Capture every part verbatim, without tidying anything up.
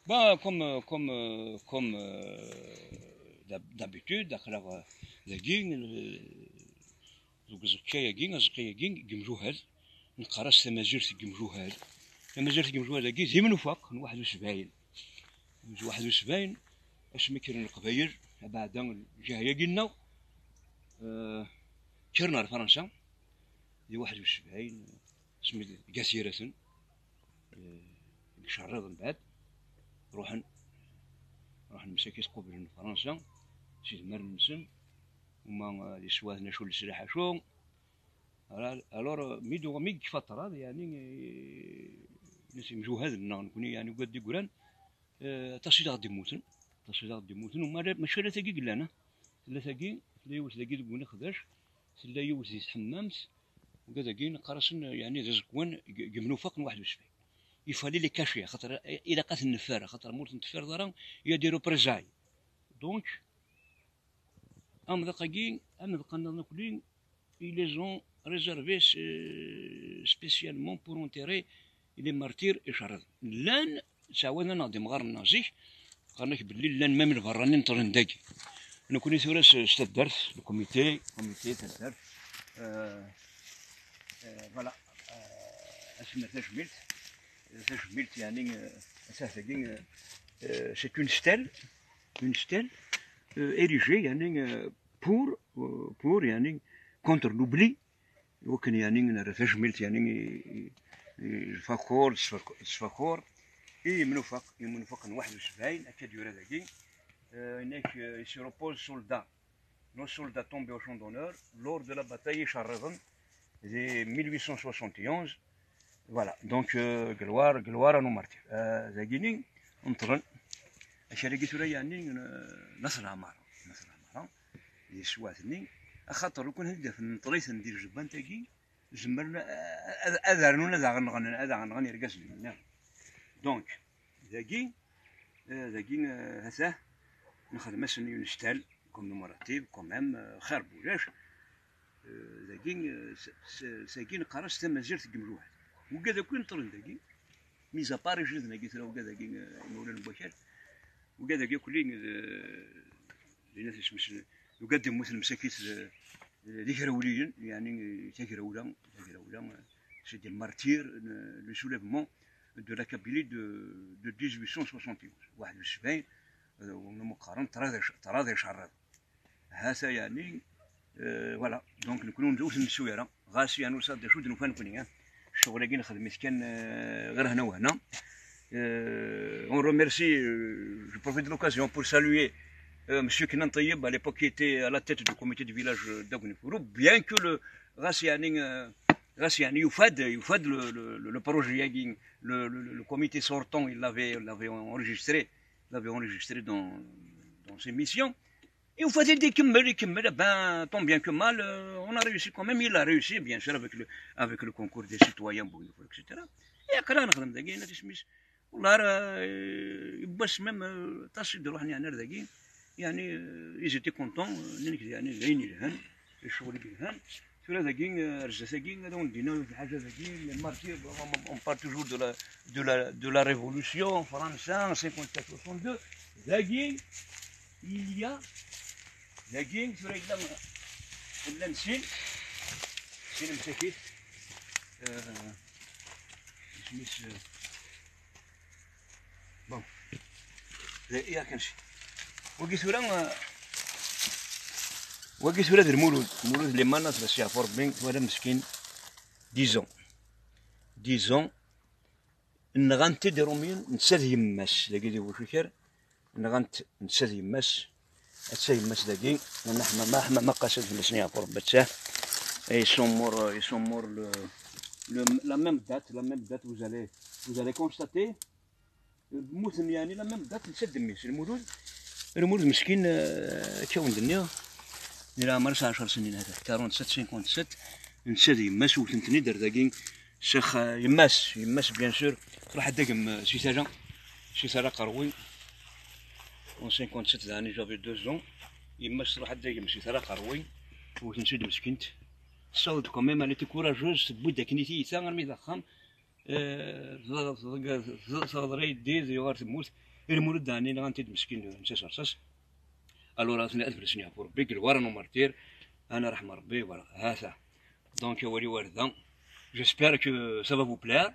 Bah, comme, euh, comme, euh, comme euh, d'hab- d'habitude, aql-aɣ euh, dagi, euh, deg uẓekka-agi, aẓekka-agi, deg yimjuhad, neqqar-as tamazirt deg yimjuhad. Tamazirt deg yimjuhad-agi, d imnufaq n waḥed u sebɛin. N waḥed u sebɛin, asmi kkren Leqbayel, abeɛda lǧiha-agi-nneɣ, euh, kkren ɣer Fransa, di waḥed u sebɛin, asmi d-, deg At Yiraten, eh, deg Icerriḍ mbeɛd, ruḥen, ruḥen msakit qublen Fransa s idmaren-nsen, uma, eh, di swaten acu leslaḥ acu. Ala, alors, eh, mi d-uɣ-, mi yekfa ṭṭrad, yeɛni, eh, nnas imjuhad-nneɣ nekni, yeɛni, ugad d-igran, eh, aṭas i d aɣ-d-immuten, aṭas i d aɣ-d-immuten, uma ala, mačči ala tagi i yellan, ah. Tella tagi, tella yiwet dagi deg Win Iqdac, tella yiwet di tḥemmamt, ugad-agi neqqar-asen, yeɛni, d aẓekwan g-, g imnufaq n waḥed u sebɛin. Il fallait les cacher, xaṭer ilaq ad ten-neffer, xaṭer ma ur ten-teffireḍ ara, il y a des représailles. Donc, amḍiq-agi, amḍiq-nniḍen akk-nni, ils les ont réservés euh, spécialement pour enterrer les martyrs icerrḍen. Llan, ttɛawaden-aneɣ-d imɣaren-nneɣ zik, qqaren-ak belli llan même lberranin ṭṭren dagi. Nekni tura s, s taddart, le comité, comité, taddart, euh, euh, voilà, euh, ad s-nerr tajmilt, tajmilt, yeɛni, euh, atah dagi, euh, euh, c'est une stèle, une stèle, euh, érigée, yeɛni, euh, pour, euh, pour, yeɛni, contre l'oubli, iwakken, yeɛni, nerr tajmilt, yeɛni, i, i, i Lfakur, d Sfak-, d Sfakur, i Imnufaq, i Imnufaq n waḥed u sebɛin, akka d-yura dagi, euh, yenna-k, euh, il se repose soldat, nos soldats tombés au champ d'honneur, lors de la bataille Icerriḍen, de mille huit cent soixante et onze, voilà, donc, euh, gloire, gloire à nos martyrs. Euh, dagini, nṭren, akal-agi tura, yeɛni, n, n At Leɛmara, n At Leɛmara, di teswiɛt-nni, axaṭer lukan ad d-afen nṭer-iten di tjebbant-agi, zemren a-, a-, ad, ad rnun ad aɣ-nɣen, ad aɣ-nɣen yergazen-nni. Donc, dagi, euh, dagi, euh, atah, nexdem-asen une stèle commémorative, quand même, euh, xir n ulac. Euh, dagi, euh, s-, s-, sagi neqqar-as tamazirt deg yimjuhad. Ugad akk i neṭṭren dagi, mis à part ijdiden-agi tura, ugad-agi, euh, imawlan n wakal, ugad-agi akk-nni d, d inat isem-nsen, ugad d-immuten msakit d, d igrawliyen, yeɛni, tagrawla, tagrawla, euh, c'est des martyrs, euh, le soulèvement de la Kabylie de, de dix-huit cent soixante et onze, waḥed u sebɛin, euh, win umi qqaren ṭṭrad ic-, ṭṭrad icerriḍen. Hata yeɛni, euh, voilà. Donc, nekni ur nzewwet nessu ara. Ɣas yeɛni ur d acu d-nufa nekni, ah. Ccɣel-agi nexdem-it kan, euh, ɣer hna u hna. Euh, on remercie, euh, je profite de l'occasion pour saluer, euh, monsieur Kenan Tayeb, à l'époque qui était à la tête du comité de village, euh, d'Agnifourou, bien que le, ɣas yeɛni, euh, ɣas yeɛni yufa-d, yufa-d le, le, le, le projet-agi, le, le, le, le comité sortant, il l'avait, il l'avait enregistré, il l'avait enregistré dans, dans ses missions. Yufa-t-id ikemmel, ikemmel, eh ben, tant bien que mal, euh, on a réussi quand même, il a réussi, bien sûr, avec le, avec le concours des citoyens, bon, et cetera. Et aql-aɣ nexdem dagi, yenna-t isem-is. Wallah, euh, yiwwas même, euh, aṭas i d-iruḥen, yeɛni, ar dagi, yeɛni, euh, ils étaient contents, euh, nnan-k, yeɛni, d ayen yelhan, d ccɣel i yelhan. Tura dagi, euh, ar zdat-agi, ad awen-d-iniɣ yiwet lḥaǧa dagi, les martyrs, on, on parle toujours de la, de la, de la révolution, Fransa, cinquante-quatre soixante-deux. Dagi, il y a, dagi, tura yella, llan sin, sin msakit, euh, isem-is, euh, bon. Yak ansi. Wagi tura, euh, wagi tura d Lmulud. Lmulud liman ad as-yeɛfu Rebbi, twala meskin, dix ans. Dix ans. Nɣan-t-id Iṛumyen, netta d yemma-s, dagi di Bucikar. Nɣan-t netta d yemma-s. Atta yemma-s dagi, Nana Ḥmama, Ḥmama Qasi, ad fell-asen yeɛfu Rebbi, atta. Ils sont morts, euh, ils sont morts le, le, la même date, la même date, vous allez, vous allez constater. Mmuten, yeɛni, la même date, netta d mmi-s, Lmulud. Lmulud meskin, euh, akka wen-d-nniɣ, di leɛmer-is ɛecṛ snin, hata, quarante-sept, cinquante-sept, netta d yemma-s, wten-ten-id ar dagi, s ax-, yemma-s, yemma-s, bien sûr, truḥ ad d-tagem, euh, si tala, si tala Qerwi. En cinquante-sept, daɣen, j'avais deux ans. Yemma-s truḥ ad d-tagem si tala Qerwi, wten-tt-id meskint. Tessaweḍ-d quand même, elle était courageuse, tewwi-d akken i tiyita armi d axxam. Teḍra-yi-d, yuɣal temmut. Lmulud daɣen nɣan-t-id meskin netta s rrṣaṣ. Alors ad ad fell-asen yeɛfu Rebbi deg lwara n umartir. Ana raḥma Rebbi, voilà, ha-t-a. Donc awal-iw ar da. J'espère que ça va vous plaire.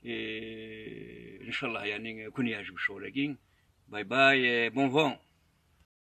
Et inchallah, yeɛni, ad ken-yeɛjeb ccɣel-agi. Bye bye et bon vent.